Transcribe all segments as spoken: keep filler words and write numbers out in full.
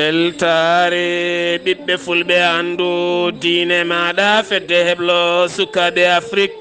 Weltaare ɓiɓɓe fulɓe, anndu diine maaɗa, fedde heblo sukaaɓe Afrik.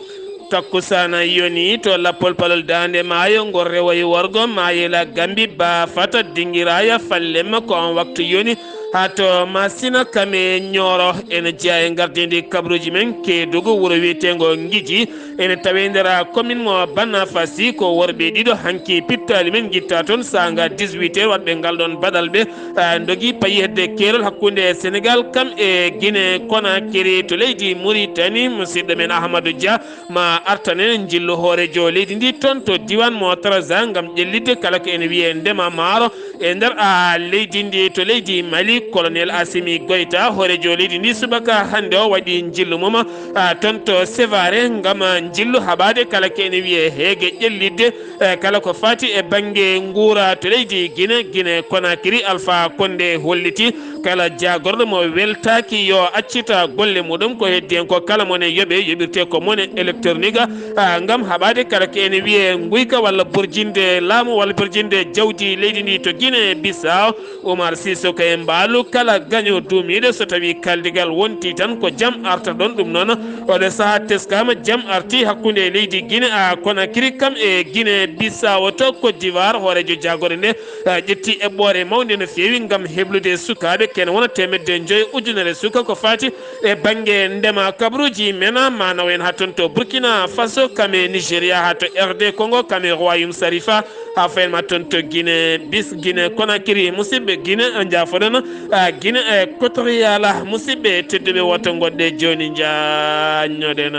Takkusana yoni to lappol palol Daande Maayo, ngol rewoyi worgo Maayela Gambi, ba fata dingiraya fallema ko on waktu yoni. Haa to Masina kame Ñooro, ene jeya e ngardindi kabruuji men Keedugu, wuro wiyeteengo Ngiji, ene tawe nder commune mo Banafasi. Ko worɓe ɗiɗo hanki pittaali men ngitta toon saanga dix-huit heures, waɗɓe ngal ɗoon baɗal ɓe, ah, ndogi payi hedde keerol hakkunde Senegal kam e Guinée Conakry to leydi Mauritanie. Musidɗo men Ahmadou Dia ma artan en njillu hooreejo leydi ndi toon to diiwaan mo Trarza ngam ƴellitde kala ko ene wiyee ndema maaro e nder, ah, leydi ndi. To leydi Mali, Colonel Assimi Goïta, hooreejo leydi ndi, subaka hannde o waɗi njillu mum, ah, toon to Sévaré ngam njillu haɓaade kala ko ene wiyee heege ƴellitde, eh, kala ko faati e bannge nguura to leydi Guinée, Guinée Conakry. Alpha Condé holliti kala jaagorɗo mo weltaaki yo accita golle muɗum. Ko heddi en ko kala mone yoɓe, yoɓirte ko mone électronique, ah, ngam haɓaade kala ko ene wiyee nguyka walla burjinde laamu walla burjinde jawdi leydi ndi to Guinée Bissau. Oumar Sissoko e mbaalu kala gaño duumiiɗo, so tawii kaldigal wonti tan ko jam arta ɗoon. Ɗum noon, oɗo sahaa teskaama jam arti hakkunde leydi Guinée a Conakry kam e Guinée Bissau to Côte d'Ivoire. Hooreejo jaagorɗe nde, ah, ƴetti eɓɓoore mawnde no feewi ngam heblude sukaaɓe kene wona teemedde njoyo ujunere suka ko faati e bannge ndema. Kabruuji mena ma naw en haa toon to Burkina Faso, kame Nigeria, haa to R D Congo, kame Royaume Sarifa, haa fayen ma toon to Guinée bis, Guinée Conakry, musidɓe Guinée, njaafoɗon, ah, Guinée Equatorial. Musidɓe tedduɓe, woto ngoɗɗe jooni njaññoɗen.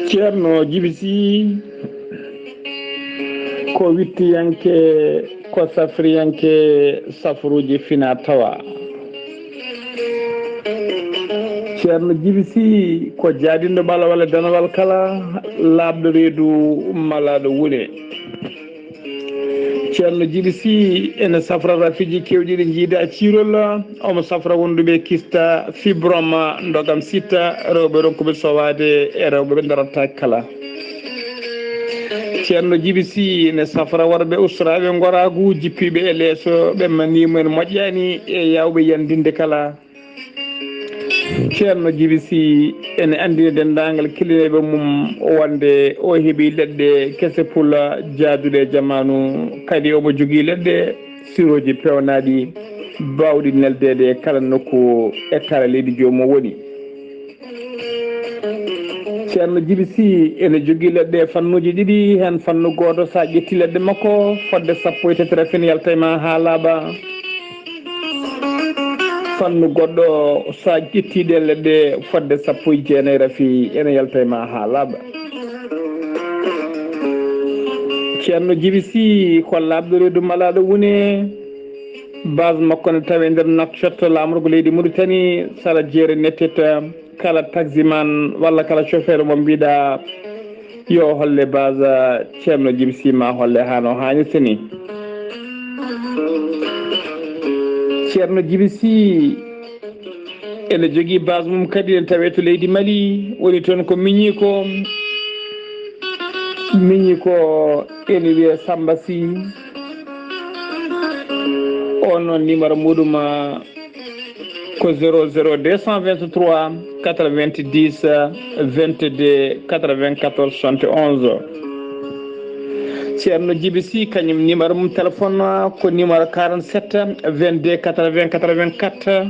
Ceerno Jibi Sy, ko wittiyanke, ko safriyanke safruuji fina tawa. Ceerno Jibi Sy ko jaadinɗo ɓalawal e danawal kala, laaɓɗo reedu malaaɗo wune. Ceerno Jibi Sy ene safra rafiiji keewɗi ɗi njiida ciirol, omo safra wonduɓe kista fibrome, ndogam sitta, rewɓe ronkuɓe sowaade e rewɓe ɓe darataake kala. Ceerno Jibi Sy ene safra worɓe ustoraaɓe ngoraagu, jippiiɓe e leeso, ɓe maniimu en moƴƴaani e yaawɓe yandinde kala. Ceerno Jibi Sy ene anndina denndaangal kilineeɓe mum wonde o heɓii leɗɗe kese pula jaaduɗe e jamaanu, kadi omo jogii leɗɗe sirooji peewnaaɗi baawɗi neldeede e kala nokku e kala leydi joomum woni. Ceerno Jibi Sy ene jogii leɗɗe e fannuuji ɗiɗi, heen fannu gooto, so a ƴettii leɗɗe makko, fodde sappo e tati rafin yalta e ma haa laaɓa. Fannu goɗɗo, so a ƴettii ɗeen leɗɗe, fodde sappo e jeenayi rafi ene yalta e ma haa laaɓa. Ceerno Jibi Sy ko laaɓɗo reedu malaaɗo wune. Base makko ne tawe nder Nouakchott, laamorgo leydi Mauritanie, sara jeere nettita. Kala taximan walla kala chauffeur mo mbiɗa yo holle base Ceerno Jibi Sy, ma holle haa no haanirta ni. Ceerno Jibi Sy ene jogii base mum kadi, ene tawe to leydi Mali, woni toon ko miñiiko. Miñiiko ene wiyee Samba Sy. On noon, numéro muɗum, ah, ko zéro zéro deux cent vingt-trois quatre-vingt-dix vingt-deux quatre-vingt-quatorze soixante et onze. Ceerno Jibi Sy, kañum numéro mum téléphone ko numéro quarante-sept vingt-deux quatre-vingts quatre-vingt-quatre.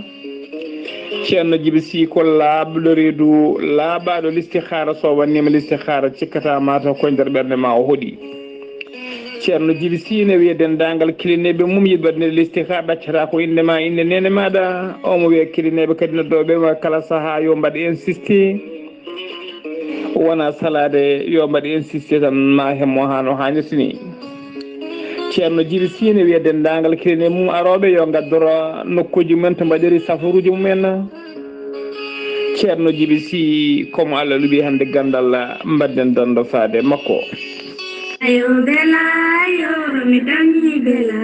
Ceerno Jibi Sy ko laaɓɗo reedu, laaɓaaɗo listihaara. So wannima listihaara, cikkata mataw ko nder ɓernde ma o hoɗi. Ceerno Jibi Sy ne wiya denndaangal kilineeɓe mum yiɗɓe waɗde listihaara, ɗaccata ko innde ma, innde neene maaɗa. Omo wiya kilineeɓe kadi noddooɓe ma kala sahaa yo mbaɗ insisté. Wona salaade, yo mbaɗ insisté tan, ma hemmo haa no haanirta ni. Ceerno Jibi Sy ne wiya denndaangal kilineeɓe mum arooɓe yo ngaddoro nokkuuji mumen to mbaɗiri safaruuji mumen. Ceerno Jibi Sy, ko mo Allah luɓi hannde ganndal, mbaɗden danndo faade makko. Ayo bela, ayo mi dangi bela.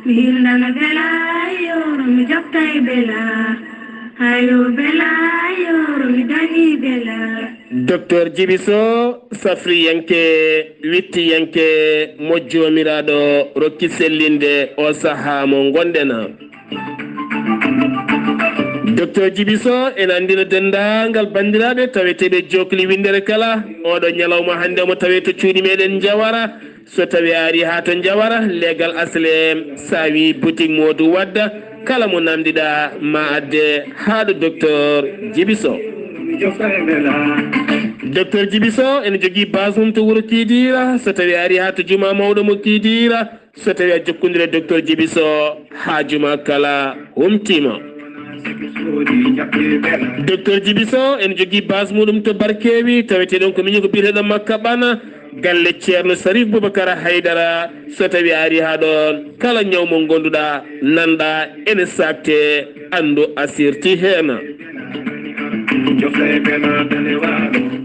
Hirnana bela, yoro mi jokkay bela. Hayo bela, yoro mi dani bela. Docteur Jibiso, safriyanke, wittiyanke, mo Joomiraaɗo rokki sellinde o sahaa mo ngonɗen. Docteur Jibiso ene anndina denndaangal banndiraaɓe taweteeɓe jookli winndere kala. Oɗo ñalawma hannde omo tawee to cuuɗi meɗen Njawara. So tawi a ari haa to Njawara, leegal Aslem, so a wi boutique Modou Wadda, kala mo namdiɗa ma adde haa ɗo Docteur Jibiso. Docteur Jibiso ene jogii base mum to wuro Kiidiira. So tawi a ari haa to juma mawɗo mo Kiidiira, so tawi a jokkondire Docteur Jibiso, haa juma kala humtima. Docteur Jibiso ene jogii base muɗum to Barkewi, taweteɗon ko miñi ko biyeteɗo Makka Ɓana, galle Ceerno Sarif Boubacar Haydara. So tawi a ari haa ɗon, kala ñaw mo ngonduɗa, nanɗa, ene sakte, anndu a sirti heen.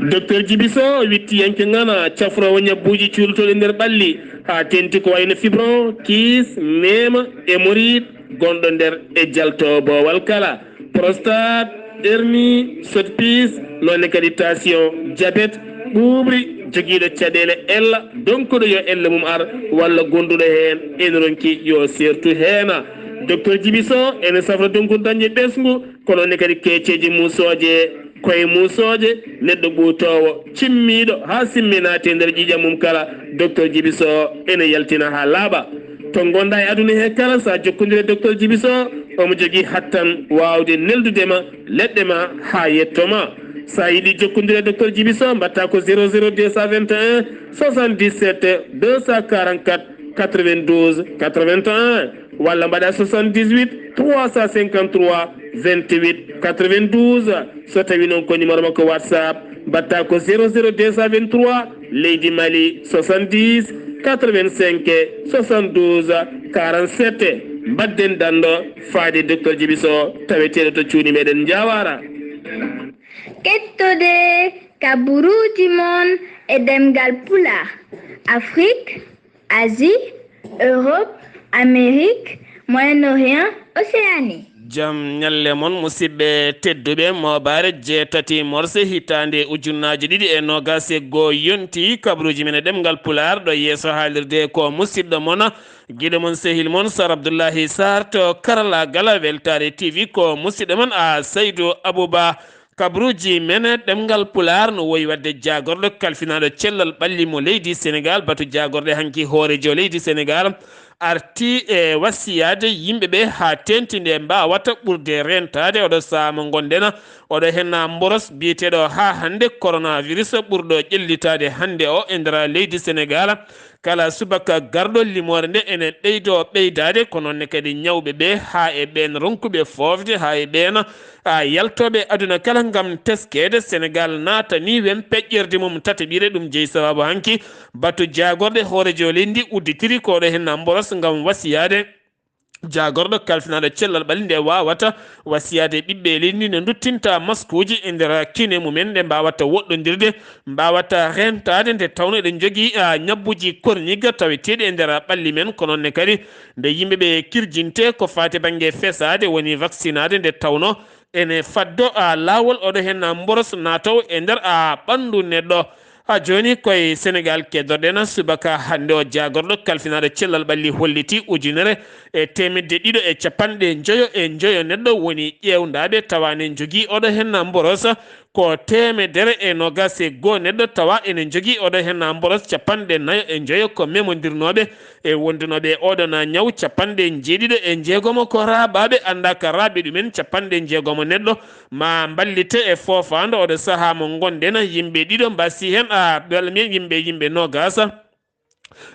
Docteur Jibiso, wittiyanke ngana, cafroowo ñabbuuji cuulotoɗi nder ɓalli, haa tenti ko wayno fibron, kiis, neema, hémorroïde, gonɗo nder e jalto boowal kala, prostate, hernie, sotpis, noonne kadi tension, diabète, ɓuuɓri, jogiiɗo caɗeele ella, donkuɗo yo elle mum ar, walla gonduɗo heen ene ronki yo sertu heena. Docteur Jibiso ene safra donkude dañde ɓesngu, ko noonne kadi keeceeje muusooje, koye muusooje, neɗɗo ɓuutoowo, cimmiiɗo, haa simme naati e nder ƴiiƴam mum kala, Docteur Jibiso ene yaltina haa laaɓa. To ngonɗa e aduna he kala, so a jokkondire Docteur Jibiso, omo jogii hattan waawde neldude ma leɗɗe ma haa yetto ma. So a yiɗi jokkondire Docteur Jibiso, mbaɗta ko zéro zéro deux cent vingt et un soixante-dix-sept deux cent quarante-quatre quatre-vingt-douze quatre-vingt-un, walla mbaɗa soixante-dix-huit trois cent cinquante-trois vingt-huit quatre-vingt-douze. So tawi noon ko numéro makko WhatsApp, mbaɗta ko zéro zéro deux cent vingt-trois, leydi Mali, soixante-dix quatre-vingt-cinq soixante-douze quarante-sept. Mbaɗden danndo faade Docteur Jibiso, taweteeɗo to cuuɗi meɗen Njawara. Kettode kaburuuji mon e ɗemngal Pulaar, Afrik, Asie, Europe, Amérique, Moyen-Orient, Océanie. Jam ñalle mon, musidɓe tedduɓe. Moobaare jeetati morse hitaande ujunnaaje ɗiɗi e noogaas e goo yonti. Kabaruuji men e ɗemngal Pulaar ɗo yeeso haalirde ko musidɗo mon, giɗo mon, sehil mon, Sar Abdullahi Sarr to karalaagal. Weltaare T V ko musidɗo mon, a Saydu Abuba. Kabaruuji men ɗemngal Pulaar no woyi waɗde jaagorɗo kalfinaaɗo cellal ɓalli mo leydi Senegaal. Batu jaagorɗe hanki hooreejo leydi Senegaal arti e wasiyaade yimɓe ɓe haa teeŋti nde mbaawata ɓurde reentaade oɗo sahaa mo ngonɗen. Oɗo henna mboros biyeteeɗo haa hannde coronavirus ɓurɗo ƴellitaade hannde o e nder leydi Senegaal. Kala subaka garɗo limoore nde ene ɓeydo ɓeydaade, ko noon ne kadi ñawɓe ɓe haa e ɓeen ronkuɓe foofde haa e ɓeen a yaltooɓe aduna kala ngam teskeede. Senegaal naatani wen peƴƴerde mum tataɓire, ɗum jeyi sababu hanki batu jaagorɗe hooreejo leydi ndi udditiri koɗo hen mboros ngam wasiyaade jaagorɗo kalfinaaɗo cellal ɓalli nde waawata wasiyaade ɓiɓɓe leydi ndi nde nduttinta maskuuji e nder kine mumen, nde mbaawata woɗɗondirde, mbaawata rentaade nde tawno eɗen njogii, a, ñabbuuji korniga taweteeɗi e nder ɓalli men, ko noon ne kadi nde yimɓe ɓe kirjinte ko faati bannge fesaade woni vaccinaade nde tawno ene faddo, a, laawol oɗo hen mboros naatowo e nder, a, ɓanndu neɗɗo. Ha jooni koye Senegaal keddorɗen subaka hannde o jaagorɗo kalfinaaɗo cellal ɓalli holliti ujunere e teemedde ɗiɗo e capanɗe njoyo e njoyo neɗɗo woni ƴeewndaaɓe tawa ne njogii oɗo hen mboros. Ko teemedere e noogaas e goo neɗɗo tawa ene njogii oɗo hen mboros, capanɗe nayo e njoyo ko memondirnooɓe e wondunooɓe e oɗon ñaw, capanɗe njeeɗiɗo e njeegomo ko raaɓaaɓe anndaaka raaɓe ɗumen, capanɗe njeegomo neɗɗo ma mballite e foofaandu oɗo sahaa mo ngonɗen. Yimɓe ɗiɗo mbasi hen, a, walla mbiyen yimɓe, yimɓe noogaas,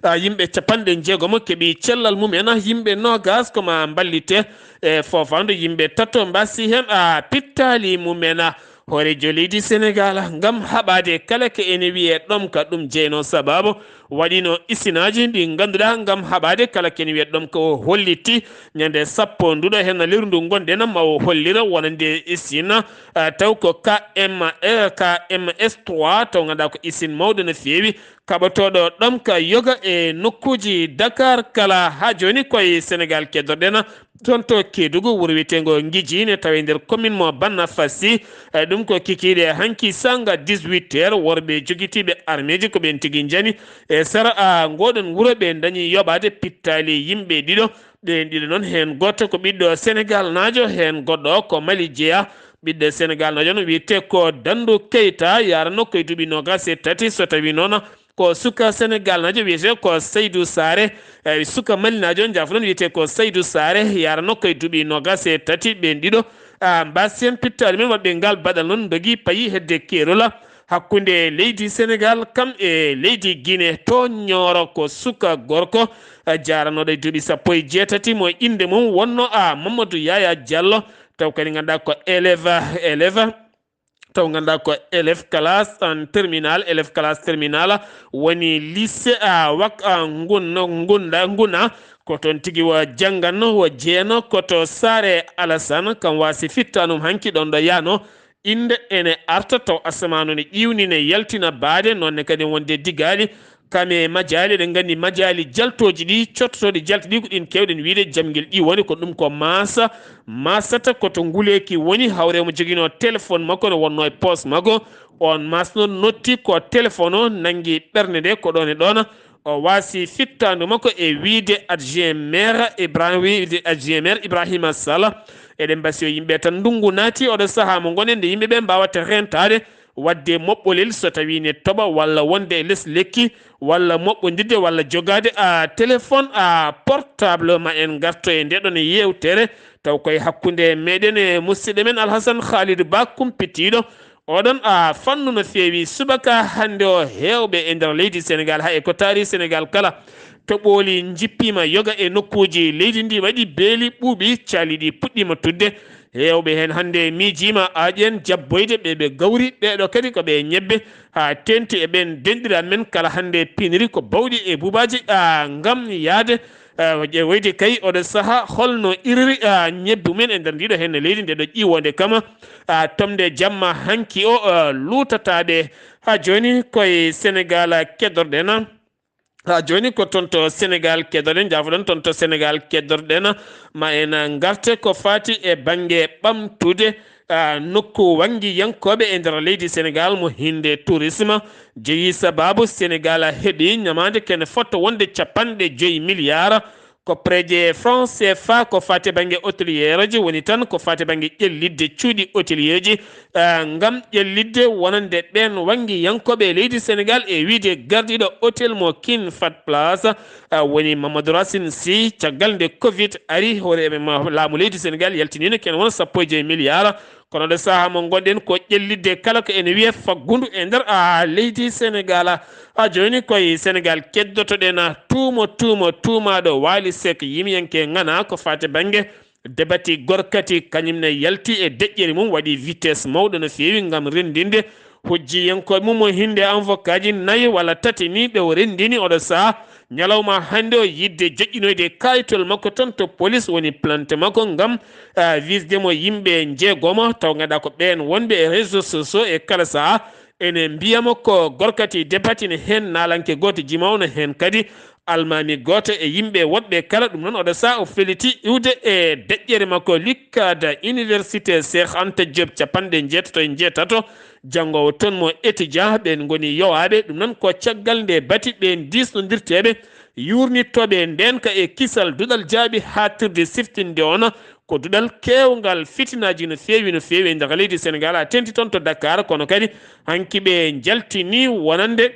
a, yimɓe capanɗe njeegomo keɓi cellal mumen, yimɓe noogaas ko ma mballite e foofaandu, yimɓe tato mbasi hen, a, pittaali mumen. hooreejo leydi Senegal ngam haɓaade kala ko ene wiyee ɗomka. Ɗum jeynoo sabaabu waɗiino isinaaji ɗi ngannduɗaa ngam haɓaade kala ko ene wiyee ɗomka. O holliti ñande sappo nduɗo heen lewru ndu ngonɗen ma o hollira wonande isin, ah, taw ko K M, eh, K M S trois, taw ngannduɗaa ko isin mawɗo no feewi, kaɓotooɗo ɗomka yoga e nokkuuji Dakar kala. Haa jooni koye Senegal keddoɗen toon to Kédougou, wuro wiyeteengo Ngidji, ne tawa e nder commune mo Banafassi. Eh, ɗum ko kikiiɗe hanki sanga dix-huit heures, worɓe jogitiiɓe armeeji ko ɓeen tigi njani e sara, ah, ngoɗon wuro, ɓe ndañi yoɓaade pittaali yimɓe ɗiɗo. Ɓeen ɗiɗo noon, heen gooto ko ɓiɗɗo Senegal naajo, heen goɗɗo ko Mali jeyaa. Ɓiɗɗo Senegal naajo no wiyetee ko Dandu Keita, yaranoo ko e duuɓi noogaas e tati, so tawii noon ko suka Senegal naajo wiyetee ko Seydou Saare, eh, suka Mali naajo, njaafo noon, wiyetee ko Seydou Saare, yaranoo ko e duuɓi noogaas e tati. Ɓeen ɗiɗo, ah, mbaasi heen pittaali men, waɗɓe ngal baɗal noon ndogi payi hedde keerol hakkunde leydi Senegal kam e leydi Guinée. To Nioro ko suka gorko, ah, jaranooɗo e duuɓi sappo e jeetati, mo innde mum wonnoo, ah, Mamadou Yaya Diallo, taw kadi ngannduɗaa ko élève, élève, taw ngannduɗaa ko élève classe en terminale, élève classe terminale woni lycée, ah, wak, ah, Nguna, Ngunda, Nguna, ko toon tigi o janngatnoo, o jeyanoo ko to Saare Alassane, kam waasi fittaanum hanki ɗoon ɗo yahnoo. Innde ene arta taw asamaanu ne ƴiiwni, ne yaltina baade, noon ne kadi wonde digaali, kam e majaali, eɗen nganndi majaali jaltooji ɗi, cottotooɗi jalti ɗi, ko ɗiin keewɗen wiyde jamngel ɗi woni, ko ɗum ko maasa, maasata ko to nguleeki woni, hawre mo joginoo téléphone makko no wonnoo e poos makko, oon maas noon notti ko téléphone o, nanngi ɓernde nde ko ɗoon e ɗoon, o waasi fittaandu makko e wiyde adjoint maire Ibrahima, wiyde adjoint maire Ibrahima Sala. Eɗen mbasi o yimɓe tan, ndunngu naati, oɗo sahaa mo ngonen nde yimɓe ɓe mbaawata reentaade, waɗde moɓɓolel so tawii ne toɓa walla wonde e les lekki walla moɓɓondirde walla jogaade, a, téléphone, a, portable. Ma en ngarto e ndeɗon yeewtere taw koye hakkunde meɗen e musidɗo men Alhasan Khalidou Ba kumpitiiɗo oɗon, a, fannu no feewi. Subaka hannde o, heewɓe e nder leydi Senegal, hay e ko taari Senegal kala, toɓooli njippiima yoga e nokkuuji leydi ndi, waɗi beeli ɓuuɓi, caali ɗi puɗɗiima tudde. Heewɓe heen hannde miijiima aaƴen jabboyde ɓe ɓe gawri, ɓeeɗo kadi ko ɓe ñebbe, haa teeŋti e ɓeen denɗiraaɓe men kala hannde piniri ko bawɗi e buubaaji, a, ngam yahde, a, e wayde kay oɗo sahaa holno iriri, a, ñebbe mumen e nder ndiiɗo heen leydi, ndeɗo ƴiiwoonde kama, a, tomde jamma hanki o, a, luutataaɓe. Haa jooni koye Senegal keddorɗen. Haa jooni ko toon to Senegal keddoɗen, njaafoɗon toon to Senegal keddorɗen, ma en ngarte ko faati e bannge ɓamtude, a, nokku wanngiyankooɓe e nder leydi Senegal mo hinnde tourisme. Jeyi sabaabu Senegal heɓi ñamaande kene fotto wonde capanɗe joyi miliyaar. Ko pereje franc C F A ko faati bannge hôtelier ji woni tan, ko faati bannge ƴellitde cuuɗi hôtelier ji, eh, ngam ƴellitde wonande ɓeen wanngiyankooɓe leydi Senegal e wiyde gardiiɗo hôtel mo King Fahd Palace, eh, woni Mamadou Racine Sy. Caggal nde covid ari, hooreeɓe ma-, laamu leydi Senegal yaltiniino kene wona sappo e joyi miliyaar. Kono ɗo sahaa mo ngonɗen ko ƴellitde kala ko ene wiyee faggundu e nder, a, leydi Senegal. Haa jooni koye Senegal keddotoɗen tuumo, tuumo, tuumaaɗo Waly Seck, yimiyanke ŋana ko faati bannge debati gorkati, kañum ne yalti e deƴƴere mum, waɗi vitesse mawɗo no feewi ngam renndinde hujjiyankooɓe mum o hinnde avocat ji nayi walla tati ni ɓe o renndini oɗo sahaa. Ñalawma hannde o yiɗde joƴƴinoyde kaayitol makko toon to police woni plainte makko ngam, ah, wisde mo yimɓe njeegomo, taw ngannduɗaa ko ɓeen wonɓe e réseaux sociaux e kala sahaa ene mbiyamo ko gorkati debati ne heen, naalanke gooto jimawno heen kadi, almaami gooto e yimɓe woɗɓe kala. Ɗum noon oɗo sahaa o feliti iwde e deƴƴere makko likkada université Cheikh Anta Diop capanɗe njeetato e njeetato. Janngo o toon mo étudiant ɓeen ngoni yowaaɓe. Ɗum noon ko caggal nde bati ɓeen diisnondirteeɓe yuurnittooɓe ndeenka e kisal duɗal jaaɓi haaɗtirde siftinde on ko duɗal keewngal fitinaaji no feewi, no feewi e nder leydi Senegal, a teeŋti toon to Dakar. Kono kadi hanki ɓe njaltini wonande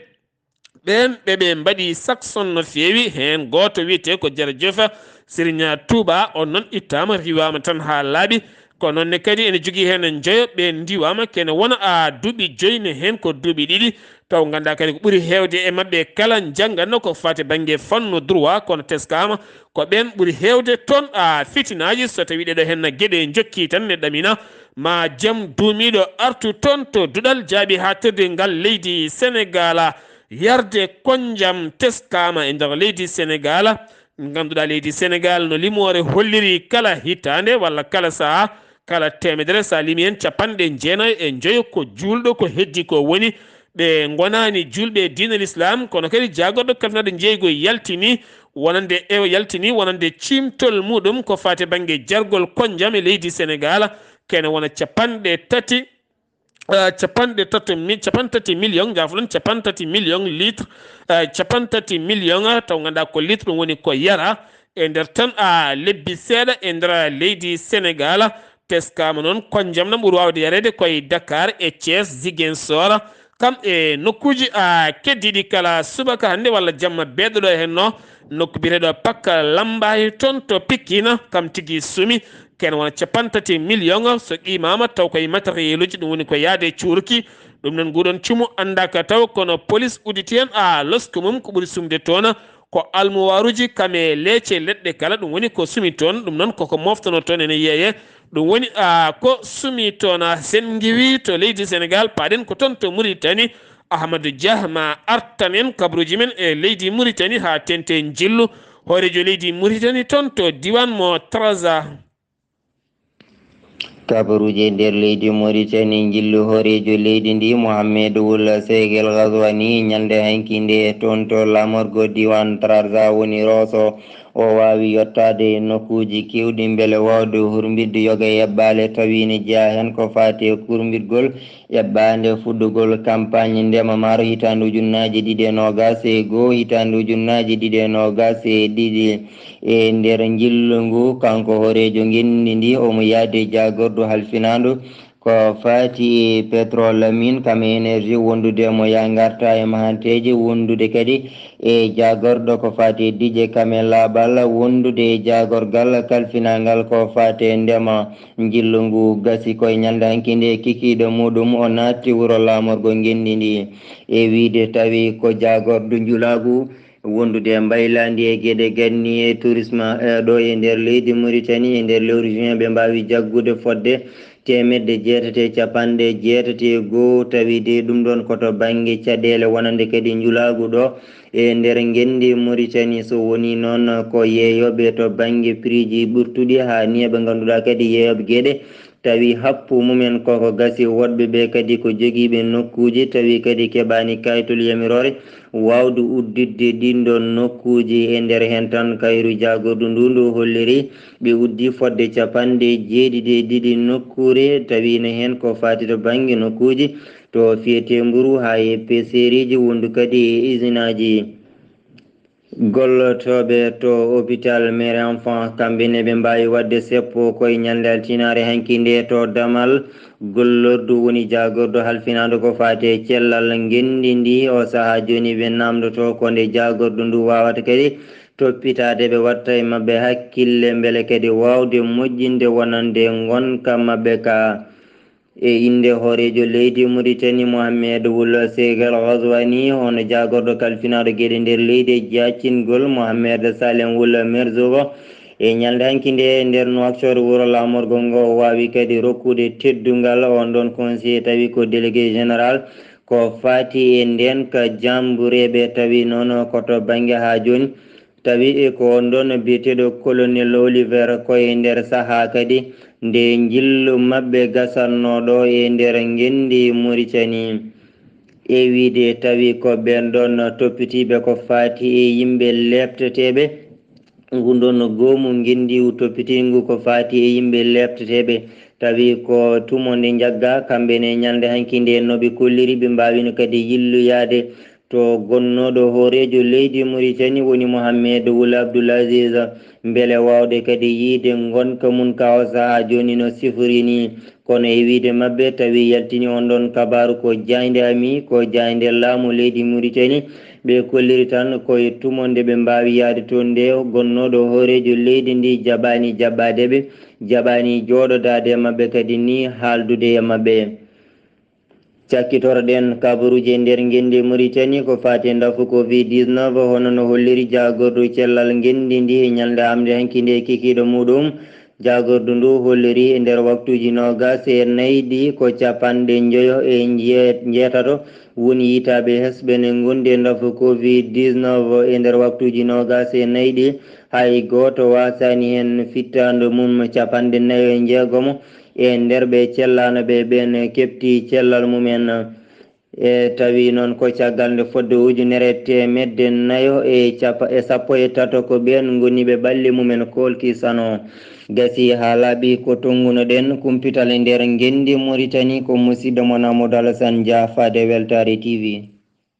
ɓeen ɓe ɓe mbaɗi sakson no feewi, heen gooto wiyetee ko Jara Jofa Siriña Tuuba, on noon ittaama, riiwaama tan haa laaɓi. Ko noon ne kadi ene jogii heen njoyo ɓe ndiwaama, kene wona a duuɓi joyi ne heen ko duuɓi ɗiɗi. Taw ngannduɗaa kadi ko ɓuri heewde e maɓɓe kala njanngatno ko faati bannge fannu droit, kono teskaama ko ɓeen ɓuri heewde toon a fitinaaji, so tawii ɗeɗo heen geɗe njokki tan ne ɗamina. ma jam duumiiɗo artu toon to duɗal jaaɓi haaɗtirde ngal leydi Senegaal. Yarde konjam teskaama e nder leydi Senegaal. Ngannduɗaa leydi Senegaal no limoore holliri kala hitaande walla kala sahaa, kala teemedere, so a limi heen capanɗe jeenayo e njoyo ko juulɗo, ko heddi ko woni ɓe ngonaani juulɓe diine l'islam, kono kadi jaagorɗo kalfinaade njeeygu yaltini wonande e yaltini wonande ciimtol muɗum ko faati bannge jargol konjam e leydi Senegaal, kene wona capanɗe tati, eh, capanɗe tati mi-, capanɗe tati million, jaafuɗon, capanɗe tati million litre, eh, capanɗe tati million, taw ngannduɗaa ko litre ɗum woni ko yara e nder tan a lebbi seeɗa e nder leydi Senegaal. Teskaama noon konjam nam ɓuri waawde yareede koye Dakar e Thiès, Ziguinchor, kam e nokkuuji a keddiiɗi kala subaka hannde walla jamma beeɗo ɗo henno, nokku biyeteeɗo Pakka Lambaye toon to Pikine, kam tigi sumi, kene wona capanɗe tati million, so qiimaama taw koye matériel uji, ɗum woni ko yaade cuurki. Ɗum noon nguɗon cumu anndaaka taw, kono police udditi heen a losko mum ko ɓuri sumde toon, ko almuwaaruji kam e leece leɗɗe kala, ɗum woni ko sumi toon. Ɗum noon koko moftono toon ene yeeye. Ɗum woni, a, ko sumi toon, a, sen ngiwi to leydi Senegaal, paaɗen ko toon to Muritani. Ahmadou Dia ma artan en kabaruuji men e leydi Muritani haa tente njillu hooreejo leydi Muritani toon to diiwaan mo Trarza. Kabaruuji e nder leydi Muritani, njillu hooreejo leydi ndi, Mohamed Wul Seek El Gazwani, ñalnde hanki nde toon to laamorgo diiwaan Trarza woni Rooso. O waawi yottaade e nokkuuji keewɗi mbele waawde hurmbitde yoga e eɓɓaale, tawi ne jeyaa heen ko faati e kurmbitgol eɓɓaande fuɗɗugol kampaañ ndema maaro hitaande ujunnaaje ɗiɗi e noogaas e goo, hitaande ujunnaaje ɗiɗi e noogaas e ɗiɗi. E nder njillu ngu, kanko hooreejo ngenndi ndi, omo yahdi e jaagordu halfinaandu ko faati e pétrole, mine kam e énergie, wondude mo yaa ngarta e mahanteeji, wondude kadi e jaagorɗo ko faati e diƴƴe kam e laaɓal, wondude e jaagorgal kalfinaangal ko faati e ndema. Njillu ngu gasi ko e ñalnde hanki nde, kikiiɗe muɗum o naatti wuro laamorgo ngenndi ndi. E wiyde tawi ko jaagordu njulaagu, wondude e mbaylaandi e geɗe ganni e tourisme, e ɗo e nder leydi Mauritanie, e nder lewru juin ɓe mbaawi jaggude fodde teemedde jeetati e capanɗe jeetati e goo, tawi de ɗum ɗoon ko to bannge caɗeele wonande kadi njulaagu ɗo e nder ngenndi Mauritanie. So wonii noon ko yeeyooɓe to bannge prix ji ɓurtuɗi, haa nii ɓe ngannduɗaa kadi yeeyooɓe geɗe, tawi happu mumen koko gasi, woɗɓe ɓe kadi ko jogiiɓe nokkuuji, tawi kadi keɓaani kayitol yamiroore waawde udditde ɗiin ɗoon nokkuuji. E nder heen tan, kayru jaagordu ndu ndu holliri ɓe uddi fodde capanɗe jeeɗiɗi e ɗiɗi nokkuure, tawi ne heen ko faati to bannge nokkuuji to fiyetee mburu haa e peseeriiji, wondu kadi e isinaaji. Gollotooɓe to hôpital Mère Enfant, kamɓe ne ɓe mbaawi waɗde seppo ko e ñalnde altinaare hanki nde to Damal. Gollordu woni jaagordu halfinaandu ko faati e cellal ngenndi ndi. O sahaa jooni ɓe naamndotoo ko nde jaagordu ndu waawata kadi toppitaade, ɓe watta e maɓɓe hakkille mbele kadi waawde moƴƴinde wonande ngonka maɓɓe ka. E innde hooreejo leydi Mauritanie, Mohamed Wul Seek El Gazwani, hono jaagorɗo kalfinaaɗo geɗe nder leydi e jaacingol, Mohamed Salem Wul Merzoug, e ñalnde hanki nde e nder Nouakchott, wuro laamorgo ngo, o waawi kadi rokkude teddungal on ɗon conseiller, tawi ko délégué général ko faati e ndeenka jaambureeɓe, tawi noon ko to bannge haa jooni. Tawi e ko on ɗon biyeteeɗo Colonel Oliver ko e nder sahaa kadi nde njillu maɓɓe gasatnoo ɗo e nder ngenndi Mauritanie. E wiyde tawi ko ɓeen ɗon toppitiiɓe ko faati e yimɓe leepteteeɓe, ngun ɗon goomu ngenndi toppitiingu ko faati e yimɓe leepteteeɓe, tawi ko tumo nde njagga, kamɓe ne ñalnde hanki nde no ɓe kolliri, ɓe mbaawino kadi yilloyaade to gonnooɗo hooreejo leydi Mauritanie woni Mohamed Wul Abdoul Aziz, mbele waawde kadi yiyde ngonka mum ka o sahaa jooni no sifori ni. Kono e wiyde maɓɓe, tawi yaltini on ɗon kabaaru ko jaaynde ami, ko jaaynde laamu leydi Mauritanie. Ɓe kolliri tan ko e tumo nde ɓe mbaawi yahde toon nde gonnooɗo hooreejo leydi ndi jaɓaani jaɓɓaade ɓe, jaɓaani jooɗodaade e maɓɓe kadi ni haaldude e maɓɓe. Cakkitoroɗen kabaruuji e nder ngenndi Mauritanie ko faati e ndafu covid dix-neuf, hono no holliri jaagordu cellal ngenndi ndi e ñalnde aamnde hanki nde kikiiɗe muɗum. Jaagordu ndu holliri e nder waktuuji noogaas e nayi ɗi ko capanɗe njoyo e njeet-, njeetato woni yitaaɓe hesɓe ne ngondi e ndafu covid dix-neuf. E nder waktuuji noogaas e nayi ɗi, hay gooto waasaani heen fittaandu mum. Capanɗe nayo e njeegomo e nder ɓe cellaano ɓe, ɓeen keɓti cellal mumen. E tawi noon ko caggal nde fodde ujunere e teemedde nayo e capa-, e sappo e tato ko ɓeen ngoni ɓe ɓalli mumen koolki sano. Gasi haa laaɓi ko tonngunoɗen kumpital e nder ngenndi Moritani ko musidɗo mon Amadou Alassane Dia faade Weltaare T V.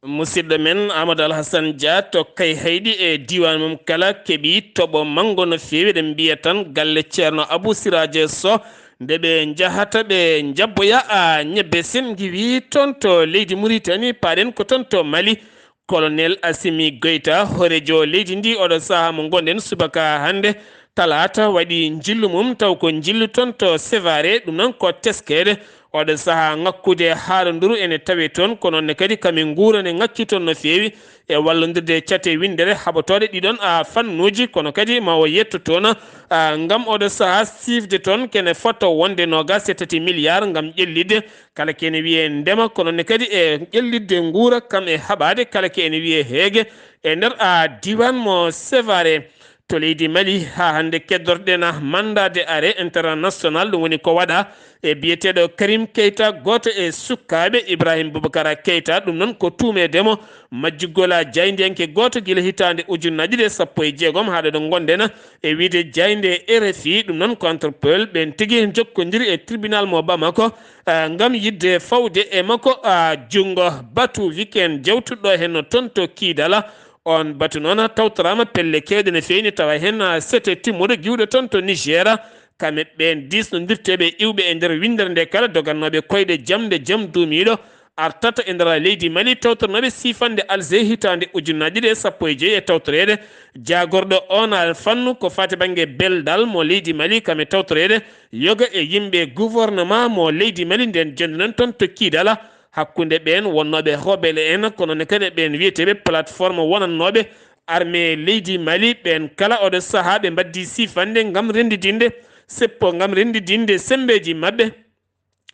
Musidɗo men Amadou Alhassane Dia to Kayhayɗi e diiwaan mum kala keɓi toɓo manngo no feewi. Eɗen mbiya tan galle Ceerno Abou Siraje Sow, nde ɓe njahata ɓe njabboya a ñebbe sen ngiwi toon to leydi Muritani, paaɗen ko toon to Mali. Colonel Assimi Goïta, hooreejo leydi ndi, oɗo sahaa mo ngonɗen subaka hannde, talaata, waɗi njillu mum, taw ko njillu toon to Sévaré, ɗum noon ko teskeede. Oɗo sahaa ŋakkude haalonduru ene tawee toon, kono noon ne kadi kami nguura ne ŋakki toon no feewi e wallondirde e cate winndere haɓotooɗe ɗiɗon a fannuuji, kono kadi ma o yetto toon, a, ngam oɗo sahaa siifde toon kene fotto wonde noogaas e tati milliard ngam ƴellitde kala kene wiyee ndema, kono ne kadi e ƴellitde nguura kam e haɓaade kala ke ene wiyee heege e nder a diiwaan mo Sévaré. To leydi Mali, haa hannde keddorɗen mandat de arrêt international, ɗum woni ko waɗa e biyeteeɗo Karim Keita, gooto e sukkaaɓe Ibrahim Boubacar Keita, ɗum noon ko tuumeede mo majjugol a jaayndiyanke gooto gila hitaande ujunnaji ɗiɗi e sappo e jeegom haa ɗo ɗo ngonɗen e wiyde jaaynde R F I, ɗum noon ko Interpol, ɓeen tigi njokkondiri e tribunal mo Bamako, eh, ngam yiɗde fawde e makko, ah, junngo. Batu weekend jawtuɗo heen no toon to Kiidala. On batu noon tawtoraama pelle keewɗe no feewni, tawa heen, ah, sete timmuɗo giwɗo toon to Niger. Kamɓe ɓeen diisnondirteeɓe iwɓe e nder winndere nde kala, dogannooɓe koyɗe jam nde jam duumiiɗo artata e nder leydi Mali, tawtornooɓe siifannde Alger hitaande ujunnaji ɗiɗi e sappo e joy e tawtoreede jaagorɗo on a fannu ko faati bannge beldal mo leydi Mali, kam e tawtoreede yoga e yimɓe gouvernement mo leydi Mali. Nden jonde noon toon to Kiidala hakkunde ɓeen wonnooɓe rebelle en, kono ne kadi ɓeen wiyeteeɓe plateforme wonannooɓe armée leydi Mali, ɓeen kala oɗo sahaa ɓe mbaɗdi siifannde ngam renndidinde seppo, ngam renndidinde semmbeeji maɓɓe,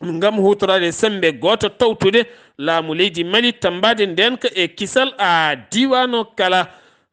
ngam huutoraade semmbe gooto, tawtude laamu leydi Mali, tammbaade ndeenka e kisal a diiwaan o kala.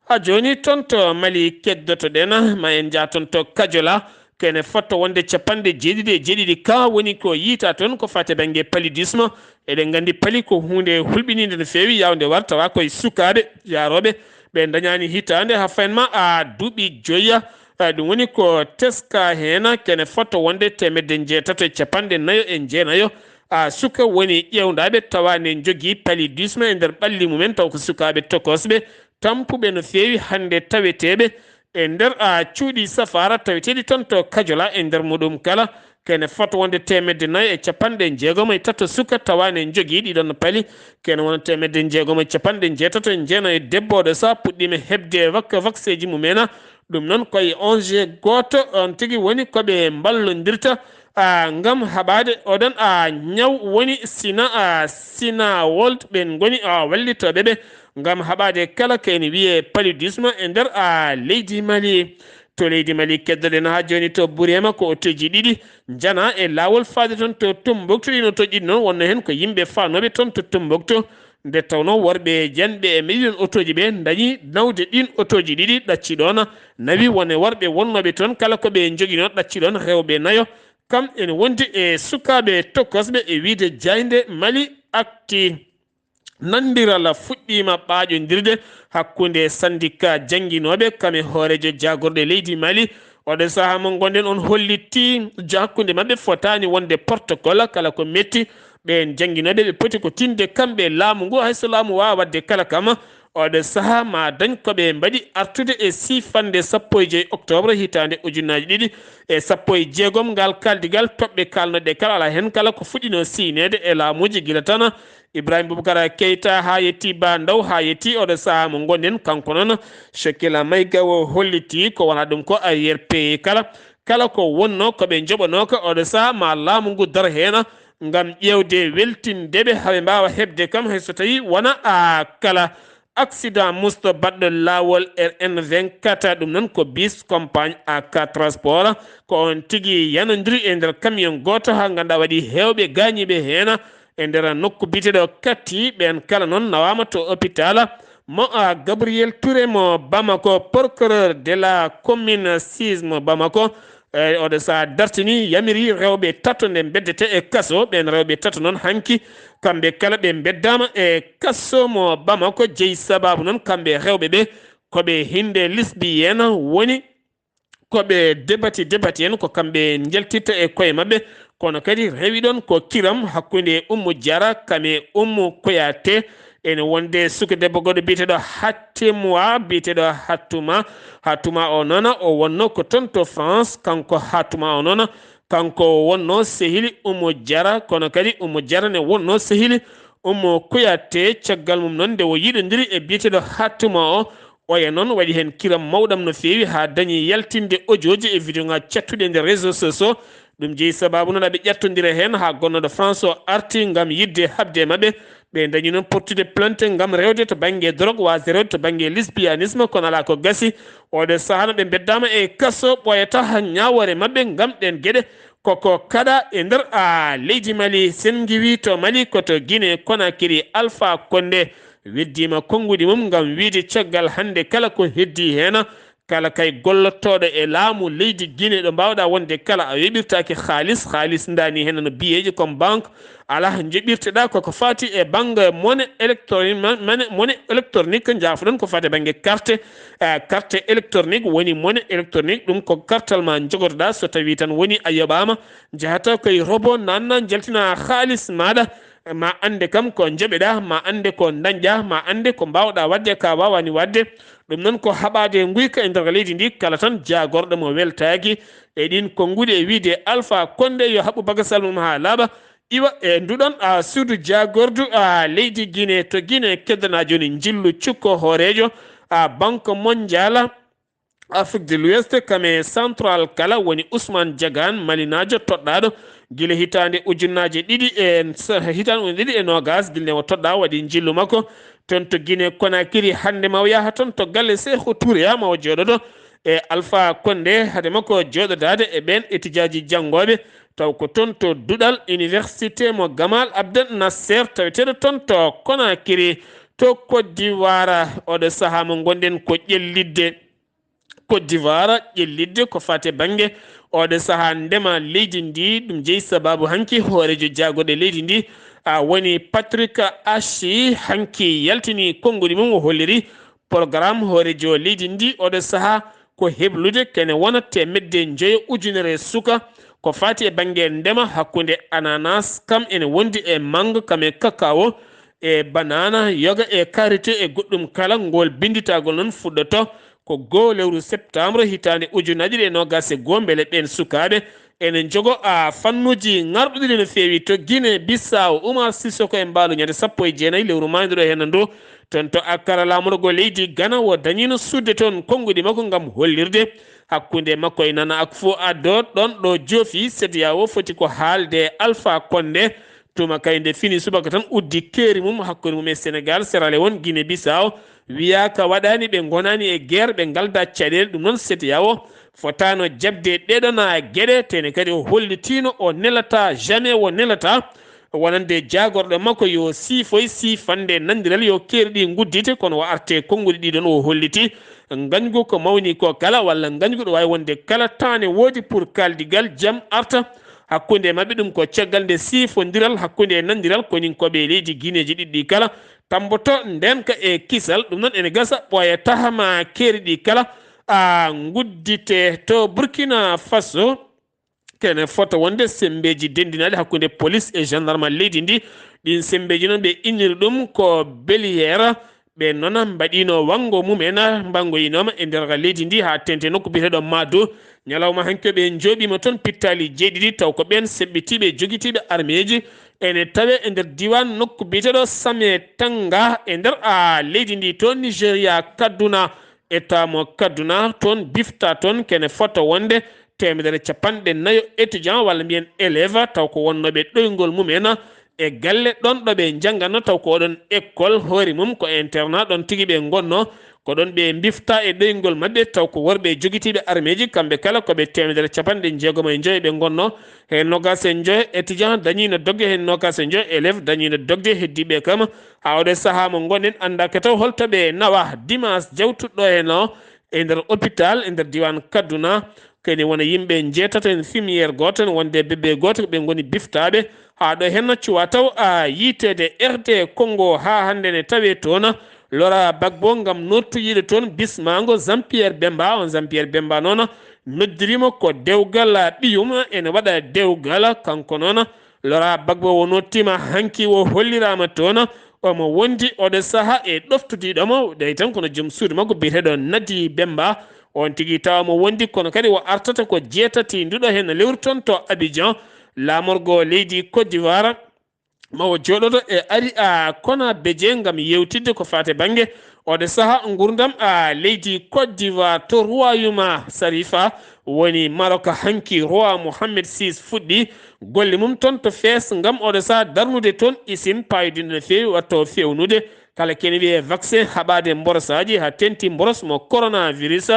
Haa jooni toon to Mali keddoto-ɗen, ma en njah toon to Kajola, ko ene fotto wonde capanɗe jeeɗiɗi e jeeɗiɗi ka woni ko yiytaa toon ko faati bannge paludisme. Eɗen nganndi pali ko huunde hulɓiniinde no feewi, yaawnde war, tawa koye sukaaɓe yaarooɓe ɓe ndañaani hitaande haa fayin ma a duuɓi joya. Eh, ɗum woni ko teskaa heen, ko ene fotto wonde teemedde njeetato e capanɗe nayo e jeenayo a suka woni ƴeewndaaɓe, tawa ne njogii paludisme e nder ɓalli mumen, taw ko sukaaɓe tokosɓe tampuɓe no feewi hannde, taweteeɓe e nder a cuuɗi safaara taweteeɗi toon to Kajola. E nder muɗum kala, ko ene fotto wonde teemedde nayo e capanɗe jeegom e tato suka, tawa ne njogii ɗiɗon pali, ko ene wona teemedde jeegom e capanɗe jeetato e jeenayo debbo, oɗo sahaa puɗɗiima heɓde vak-, vakseeji mumen. Ɗum noon ko e O N G gooto on tigi woni ko ɓe mballondirta, a, ngam haɓaade oɗon, a, ñaw woni Sina, a, Sina World, ɓeen ngoni, a, wallitooɓe ɓe ngam haɓaade kala ko ene wiyee paludisme e nder, a, leydi Mali. To leydi Mali keddoɗen haa jooni to Burema ko otooji ɗiɗi njana e laawol faade toon to Tumbuktu. Ɗiin otooji ɗiɗi noon wonno heen ko yimɓe faanooɓe toon to Tumbuktu. Nde tawnoo worɓe janɓe e mbiɗon otooji ɓe ndañi nawde ɗiin otooji ɗiɗi ɗacci ɗoon, nawi won e worɓe wonnooɓe toon kala ko ɓe njoginoo ɗacci ɗoon rewɓe nayo, kam ene wondi e sukaaɓe tokosɓe e wiyde jaaynde Mali Actu. Nanndiral fuɗɗiima ɓaaƴondirde hakkunde sandika jannginooɓe kam e hooreejo jaagorɗe leydi Mali. Oɗo sahaa mo ngonɗen on hollitii hakkunde maɓɓe fotaani wonde protocole kala ko metti. Ɓeen jannginooɓe ɓe poti ko tinde kamɓe laamu ngu, hay so laamu waawaa waɗde kala kam, oɗo sahaa ma dañ ko ɓe mbaɗi artude e siifannde sappo e joy octobre hitaande ujunnaaji ɗiɗi e sappo e jeegom. Ngal kaaldigal, toɓɓe kaalnoɗe kala, alaa heen kala ko fuɗɗinoo siyneede e laamuuji gila tan Ibrahim Boubacar Keita haa yettii Ba Ndaw, haa yettii oɗo sahaa mo ngonɗen. Kanko noon, Shakila Maïga o hollitii ko wonaa ɗum ko arrière pays kala, kala ko wonnoo ko ɓe njoɓanoo ko oɗo sahaa ma laamu ngu daro heen ngam ƴeewde weltinde ɓe haa ɓe mbaawa heɓde kam hay so tawii wona a kala. accident musto baɗɗo laawol R N vingt-quatre, ɗum noon ko bis compagne A K Transport. Ko on tigi yanodiri e nder camion gooto, haa ngannduɗaa waɗi heewɓe gaañiiɓe heen e nder nokku biyeteeɗo Kati. Ɓeen kala noon nawaama to hôpital mo, a, Gabriel Touré mo Bamako, procureur de la commune six mo Bamako. E oɗo sahaa dartini, yamiri rewɓe tato nde mbeddete e kaso. Ɓeen rewɓe tato noon hanki, kamɓe kala ɓe mbeddaama e kaso mo Bamako. Jeyi sabaabu noon kamɓe rewɓe ɓe, ko ɓe hinde lesbiyen woni, ko ɓe debati debati en, ko kamɓe njaltirta e koye maɓɓe. Kono kadi rewi ɗon ko kiram hakkunde Ummu Jara kam e Ummu Koyate. Ene wonde suka debbo goɗɗo biyeteeɗo Hattemwa, biyeteeɗo Hattuma. Hattuma o noona o wonno ko toon to France, kanko Hattuma o noona, kanko o wonno sehili Ummu Jara, kono kadi Ummu Jara ne wonno sehili Ummu Koyate. Caggal mum noon, nde o yiɗondiri e biyeteeɗo Hattuma o, oya noon waɗi heen kiram mawɗam no feewi, haa dañi yaltinde audio ji e video ŋaaji cattuɗi e nder réseaux sociaux. Ɗum jeyi sabaabu noon aɓe ƴattondira heen haa gonnooɗo France o arti ngam yiɗde haɓde e maɓɓe. Ɓe dañi noon portude plainte ngam rewde to bannge drogue, waasde rewde to bannge lesbianisme, kono alaa ko gasi. Oɗo sahaa no ɓe mbeddaama e kaso, ɓooyata ñaawoore maɓɓe ngam ɗeen geɗe koko kaɗa e nder, a, leydi Mali. Sen ngiwi to Mali, ko to Guinée Conakry, Alpha Condé weddiima konnguɗi mum ngam wiyde caggal hannde kala ko heddii heen, kala kay gollotooɗo e laamu leydi Guinée ɗo mbaawɗaa wonde kala a yoɓirtaake haalis, haalis ndaani heen no biyeeje comme banque, alaa njoɓirteɗaa koko faati e bannge monnaie électronique, ma-, mane-, monnaie électronique, njaafoɗon ko faati e bannge carte, eh, carte électronique woni monnaie électronique, ɗum ko kartal ma njogotoɗaa, so tawii tan woni a yoɓaama, njahata koye robot, naanna, njaltina haalis maaɗa, ma annde kam ko njoɓeɗaa, ma annde ko ndañɗaa, ma annde ko mbaawɗaa waɗde, ka waawaani waɗde. Ɗum noon ko haɓaade nguyka e nder leydi ndi, kala tan jaagorɗo mo weltaaki e ɗiin konnguɗi e wiyde Alpha Condé yo haɓɓu bagasal mum haa laaɓa, iwa e nduɗon, a, suudu jaagordu, a, leydi Guinée. To Guinée keddanaa jooni, njillu cukko hooreejo, a, Banque Mondiale, Afrique de l'Ouest, kame Central kala woni Ousmane Diagane, Malinaajo toɗɗaaɗo gila hitaande ujunnaaje ɗiɗi e, hitaande ujunnaje ɗiɗi e noogas, gila nde o toɗɗaa waɗi njillu makko toon to Guinée Conakry. Hannde ma o yaha toon to galle Sékou Touré, haa ma o jooɗodo e Alpha Condé, hade makko jooɗodaade e ɓeen etijaaji janngooɓe, taw ko toon to duɗal université mo Gamal Abdel Nasser, taweteeɗo toon to Conakry, to Côte d'Ivoire. Oɗo sahaa mo ngonɗen ko ƴellitde Côte d'Ivoire, ƴellitde ko faati e bannge oɗo sahaa ndema leydi ndi. Ɗum jeyi sabaabu hanki hooreejo jaagorɗe leydi ndi, a, woni Patrick Ashi, hanki yaltini konnguɗi mum, o holliri programme hooreejo leydi ndi oɗo sahaa ko heblude kene wona teemedde njoyo ujunere suka ko faati e bannge ndema, hakkunde ananas kam ene wondi e mango kam e kakao, e banana, yoga e karité e goɗɗum kala. Ngol binnditagol noon fuɗɗoto ko goo lewru septembre hitaande ujunnaje ɗiɗi e noogas e goo, mbele ɓeen sukaaɓe ene njogo, a, fannuuji ŋarɗuɗi no feewi. To Guinée Bissau, Oumar Sissoko e mbaalu ñande sappo e jeenayi lewru maayduɗo heen ndu, toon to Accra, laamorgo leydi Ghana, o dañiino suuɗde toon konnguɗi makko ngam hollirde hakkunde makko e Nana Akufo-Addo, ɗoon ɗo joofi. CEDEAO foti ko haalde Alpha Condé, tuma kay nde fini subaka tan uddi keeri mum hakkunde mum e Sénégal, Sierra Leone, Guinée Bissau, wiyaa ka waɗaani, ɓe ngonaani e guerre, ɓe ngaldaa caɗeele. Ɗum noon CEDEAO fotaano jaɓde ɗeɗon geɗe, tene kadi o hollitiino o nelataa, jamais o nelataa wonande jaagorɗo makko yo siifoy siifande nandiral, yo keeri ɗi nguddite, kono o arte konnguɗi ɗiɗon, o holliti ngañgu ko mawni ko kala, walla ngañgu ɗo waawi wonde kala, taane woodi pour kaaldigal jam arta hakkunde maɓɓe. Ɗum ko caggal nde siifondiral hakkunde e nandiral koninkooɓe e leydi Guineeji ɗiɗi ɗi kala tamboto ndeenka e kisal. Ɗum noon ene gasa ɓooya taha ma keeri ɗi kala, a, nguddite. To Burkina Faso, kene fota wonde semmbeeji denndinaaɗi hakkunde police e gendarme leydi ndi. Ɗiin semmbeeji noon ɓe inniri ɗum ko Belier. Ɓe noon mbaɗiino wanngo mum en, mbanngoyinooma e nder leydi ndi haa teeŋti nokku biyeteeɗo Mado. Ñalawma hanki ɓe njooɗiima toon pittaali jeeɗiɗi, taw ko ɓeen seɓɓitiiɓe jogitiiɓe armeeji ene tawee e nder diiwaan nokku biyeteeɗo Same Tanga e nder, a, leydi ndi. Toon Nigeria, Kaduna, État mo Kaduna, toon bifta toon kene fota wonde teemedere capanɗe nayo étudiant walla mbiyen élève, taw ko wonnooɓe ɗoyngol mum en e galle ɗon ɗo ɓe njannganno, taw ko oɗon école hoore mum ko internat ɗon tigi ɓe ngonno. Ko ɗon ɓe mbifta e ɗoyngol maɓɓe, taw ko worɓe jogitiiɓe armeeji, kamɓe kala ko ɓe teemedere capanɗe jeegom e joyo ɓe ngonno. Heen noogaas e joyo étudiant dañiino dogde, heen noogaas e joyo élève dañiino dogde, heddiiɓe kam haa oɗo sahaa mo ngonɗen anndaaka taw holto ɓe nawa. Dimanche jawtuɗo heen o e nder hôpital e nder diiwaan Kaduna, kadi wona yimɓe njeetato, infirmière gooto, wonde bébé gooto, ɓe ngoni biftaaɓe. Haa ɗo heen cuwa taw a yiiteede R D Congo haa hannde ne tawee toon. Laurent Gbagbo ngam nootuyiiɗo toon bismaango Jean Pierre Bemba. On Jean Pierre Bemba noon noddiriima ko dewgal ɓiyum, ene waɗa dewgal. Kanko noon Laurent Gbagbo o nottiima hanki, o holliraama toon. Omo wondi oɗo sahaa e ɗoftudiiɗo mo, ɗay tan kono joom suudu makko biyeteeɗo Nadi Bemba. On tigi tawa mo wondi, kono kadi o artata ko jeetati nduɗo heen lewru toon to Abidjan, laamorgo leydi Côte d'Ivoire. Ma o jooɗoto e Ari a Kona Beje ngam yewtidde ko faati bannge oɗo sahaa nguurndam a leydi Côte d'Ivoire. To Royaume Sarifa woni Maroc hanki, roi Mohammed six fuɗɗi golle mum toon to Fès ngam oɗo sahaa darnude toon isin paayodinɗo no feewi, waɗto fewnude kala kene wiyee vaccin haɓaade mborosaaji, haa teŋti mboros mo coronavirus.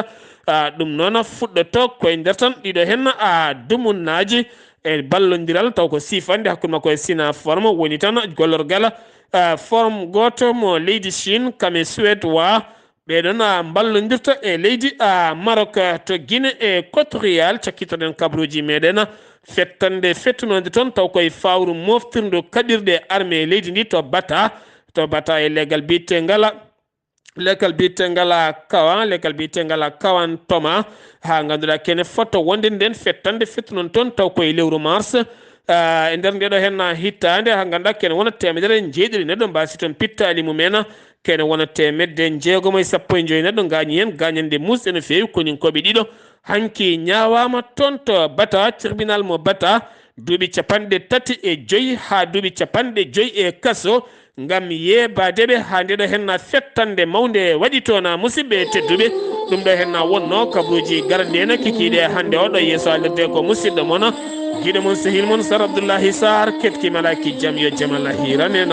A, ɗum noon fuɗɗoto koye nder tan ɗiɗo heen a dumunnaaji e ballondiral, taw ko siifannde hakkunde makko e Sina Form woni tan gollorgal, a, form gooto mo leydi Chine, kam e Suède wa. Ɓee ɗoon, a, mballondirta e leydi, a, Maroc, a, to Guinée Équatoriale. Cakkitoɗen kabaruuji meɗen fettande fettunoonde toon, taw koye fawru moftirndu kaɓirɗe armée leydi ndi to Bata, to Bata e leggal biyetengal, leggal biyetengal Kawan, leggal biyetengal Kawan Toma, haa ngannduɗaa kene foto wonde nden fettande fettunoon toon, taw koye lewru mars, a, e nder ndeɗo heen hittaande, haa ngannduɗaa kene wona teemedere njeeɗiɗi neɗɗo mbaasi toon pittaali mumen. Kene wona teemedde njeegomo e sappo e joyi neɗɗo ngaañi heen, gaañanɗe muusɗe no feewi, koninkooɓe ɗiɗo hanki ñaawaama toon to Bata, tribunal mo Bata, duuɓi capanɗe tati e joyi haa duuɓi capanɗe joyi e kaso ngam yeebaade ɓe haa ndeɗo heen fettande mawnde waɗi toon, a, musidɓe tedduɓe. Ɗum ɗo heen wonnoo kabaruuji garanɗi en kikiiɗe hannde o ɗo yeeso alirde ko musidɗo mon, giɗo mon, sehil mon Sar Abdullahi Sar, ketki malaki jam yo jam Allah hiiran en.